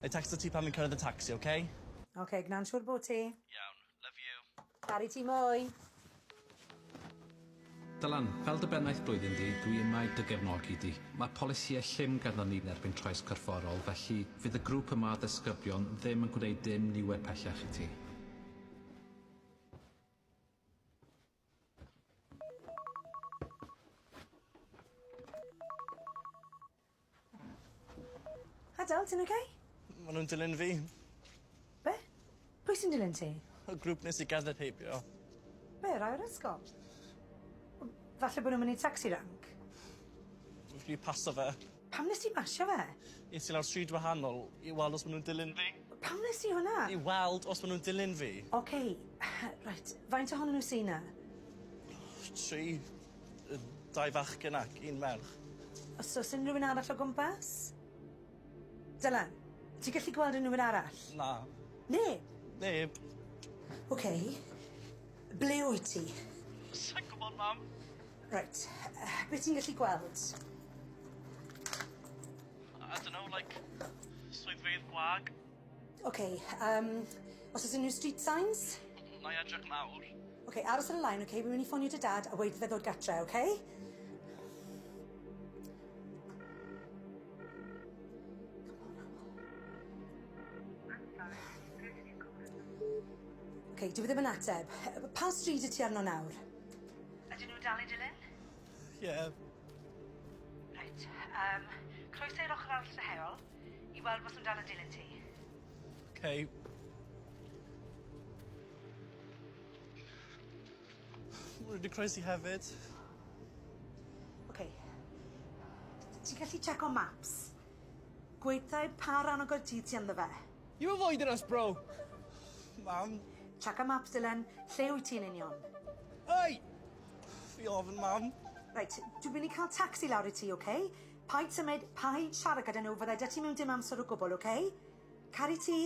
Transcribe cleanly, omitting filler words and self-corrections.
Nai tecsto ti pan fi'n cyrraedd y tacsi, oce? Oce, gna'n siŵr bo' ti. Iawn, love you. Caru ti mwy. Dylan, fel dy bennaeth blwyddyn di, dwi yma i dy gefnogi di. Mae polisïau llym ganddon ni yn erbyn trais corfforol, felly fydd y grŵp yma o ddisgyblion ddim yn gwneud dim niwed pellach i ti. Hi Del, ti'n oce? Ma' nw'n dilyn fi. Be'? Pwy sy'n dilyn ti? Y grŵp nes i gerdded heibio. Be', rai o'r ysgol? W- falle bo' nw'n myn' i taxi rank? Fi 'di paso fe. Pam nest ti basio fe? Es i lawr stryd wahanol i weld os ma' nw'n dilyn fi. Pam nest ti hwnna? I weld os ma' nw'n dilyn fi. Oce, reit, faint ohonyn nw sy 'na? Tri. Yy dau fachgen ac un merch. Os o's unryw un arall o gwmpas? Dylan, ti gallu gweld unryw un arall? Na. Neb? Neb. Oce. Ble wyt ti? Sai'n gwbod mam. Reit, yy be' ti'n gallu gweld? I dunno like swyddfeydd gwag. Oce, yym os o's unryw street signs? Na'i edrych nawr. Oce, aros ar y line oce, wi myn' i ffonio dy dad a weud iddo fe ddod gatre, oce? Come on Hywel. Oce, dyw e ddim yn ateb. Yy pa stryd yt ti arno nawr? Ydyn nw dal i dilyn? Ie. Reit, yym croesa i'r ochor arall y heol i weld bos nw'n dal yn dilyn ti. Ok. Ma' nw 'di croesi hefyd. Oce. Ti'n gallu checo maps? Gweutha'i pa ran o Gaerdydd ti ynddo fe? You avoiding us bro? Mam. Checa maps Dylan, lle wyt ti yn union? Oi! Fi ofn mam. Reit, dwi myn' i ca'l tacsi lawr i ti, oce? Paid symud, paid siarad gyda nw, fyddai 'dy ti mewn dim amser o gwbwl, oce? Caru ti.